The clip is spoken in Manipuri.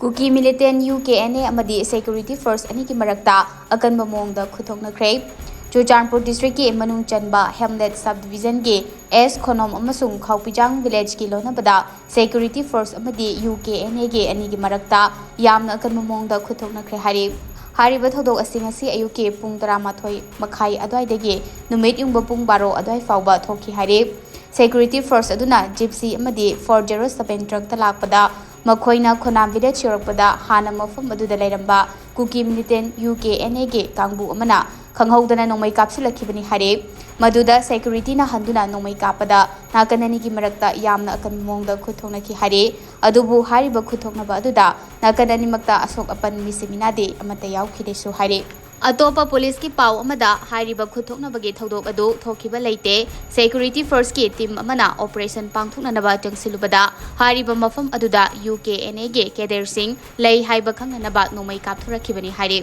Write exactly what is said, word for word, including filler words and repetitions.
Kuki ꯃꯤꯂꯤꯇꯦꯟ U K N A ꯑꯃꯗꯤ ꯁꯦꯀ꯭ꯌꯨꯔꯤꯇꯤ ꯐꯣꯔꯁ ꯑꯅꯤꯒꯤ ꯃꯔꯛꯇ ꯑꯀꯟꯕ ꯃꯑꯣꯡꯗ ꯈꯨꯠꯊꯣꯛꯅꯈ꯭ꯔꯦ꯫ ꯆꯨꯔꯆꯥꯟꯄꯨꯔ ꯗꯤꯁꯇ꯭ꯔꯤꯛꯀꯤ ꯃꯅꯨꯡ ꯆꯟꯕ ꯍꯦꯝꯂꯦꯠ ꯁꯕ ꯗꯤꯕꯤꯖꯟꯒꯤ ꯑꯦꯁ ꯈꯣꯅꯣꯝ ꯑꯃꯁꯨꯡ ꯈꯥꯎꯄꯤꯖꯥꯡ ꯚꯤꯂꯦꯖꯀꯤ ꯂꯣꯟꯅꯕꯗ ꯁꯦꯀ꯭ꯌꯨꯔꯤꯇꯤ ꯐꯣꯔꯁ ꯑꯃꯗꯤ ꯌꯨ ꯀꯦ ꯑꯦꯟ ꯑꯦꯒꯤ ꯑꯅꯤꯒꯤ ꯃꯔꯛꯇ ꯌꯥꯝꯅ ꯑꯀꯟꯕ ꯃꯑꯣꯡꯗ ꯈꯨꯠꯊꯣꯛꯅꯈ꯭ꯔꯦ ꯍꯥꯏꯔꯤ꯫ ꯍꯥꯏꯔꯤꯕ ꯊꯧꯗꯣꯛ ꯑꯁꯤ ꯉꯁꯤ ꯑꯌꯨꯛꯀꯤ ꯄꯨꯡ ꯇꯔꯥꯃꯥꯊꯣꯏ ꯃꯈꯥꯏ ꯑꯗꯨꯋꯥꯏꯗꯒꯤ ꯅꯨꯃꯤꯠ ꯌꯨꯡꯕ ꯄꯨꯡ ꯕꯥꯔꯣ ꯑꯗꯨꯋꯥꯏ ꯐꯥꯎꯕ ꯊꯣꯛꯈꯤ ꯍꯥꯏꯔꯤ꯫ ꯁꯦꯀ꯭ꯌꯨꯔꯤꯇꯤ ꯐꯣꯔꯁ ꯑꯗꯨꯅ ꯖꯤꯞꯁꯤ ꯑꯃꯗꯤ ꯐꯣꯔ ꯖꯦꯔꯣ ꯁꯕꯦꯟ ꯇ꯭ꯔꯛꯇ ꯂꯥꯛꯄꯗ ꯃꯈꯣꯏꯅ ꯈꯣꯅꯥꯝ ꯚꯤꯂꯦꯖ ꯌꯧꯔꯛꯄꯗ ꯍꯥꯟꯅ ꯃꯐꯝ ꯑꯗꯨꯗ ꯂꯩꯔꯝꯕ ꯀꯨꯀꯤ ꯃꯤꯂꯤꯇꯦꯟ ꯌꯨ ꯀꯦ ꯑꯦꯟ ꯑꯦꯒꯤ ꯀꯥꯡꯕꯨ ꯑꯃꯅ ꯈꯪꯍꯧꯗꯅ ꯅꯣꯡꯃꯩ ꯀꯥꯞꯁꯤꯜꯂꯛꯈꯤꯕꯅꯤ ꯍꯥꯏꯔꯤ꯫ ꯃꯗꯨꯗ ꯁꯦꯀ꯭ꯌꯨꯔꯤꯇꯤꯅ ꯍꯟꯗꯨꯅ ꯅꯣꯡꯃꯩ ꯀꯥꯞꯄꯗ ꯅꯥꯀꯟ ꯑꯅꯤꯒꯤ ꯃꯔꯛꯇ ꯌꯥꯝꯅ ꯑꯀꯟꯕ ꯃꯑꯣꯡꯗ ꯈꯨꯠ ꯊꯣꯛꯅꯈꯤ ꯍꯥꯏꯔꯤ꯫ ꯑꯗꯨꯕꯨ ꯍꯥꯏꯔꯤꯕ ꯈꯨꯠ ꯊꯣꯛꯅꯕ ꯑꯗꯨꯗ ꯅꯥꯀꯟ ꯑꯅꯤꯃꯛꯇ ꯑꯁꯣꯛ ꯑꯄꯟ ꯃꯤꯁꯤ ꯃꯤꯅꯥꯗꯤ ꯑꯃꯠꯇ ꯌꯥꯎꯈꯤꯗꯦꯁꯨ ꯍꯥꯏꯔꯤ꯫ ꯑꯇꯣꯞꯄ ꯄꯨꯂꯤꯁꯀꯤ ꯄꯥꯎ ꯑꯃꯗ ꯍꯥꯏꯔꯤꯕ ꯈꯨꯠ ꯊꯣꯛꯅꯕꯒꯤ ꯊꯧꯗꯣꯛ ꯑꯗꯨ ꯊꯣꯛꯈꯤꯕ ꯂꯩꯇꯦ꯫ ꯁꯦꯀ꯭ꯌꯨꯔꯤꯇꯤ ꯐꯣꯔꯁꯀꯤ ꯇꯤꯝ ꯑꯃꯅ ꯑꯣꯄꯔꯦꯁꯟ ꯄꯥꯡꯊꯣꯛꯅꯅꯕ ꯆꯪꯁꯤꯜꯂꯨꯕꯗ ꯍꯥꯏꯔꯤꯕ ꯃꯐꯝ ꯑꯗꯨꯗ ꯌꯨ ꯀꯦ ꯑꯦꯟ ꯑꯦꯒꯤ ꯀꯦꯗꯔꯁꯤꯡ ꯂꯩ ꯍꯥꯏꯕ ꯈꯪꯅꯅꯕ ꯅꯣꯡꯃꯩ ꯀꯥꯞꯊꯣꯔꯛꯈꯤꯕꯅꯤ ꯍꯥꯏꯔꯤ꯫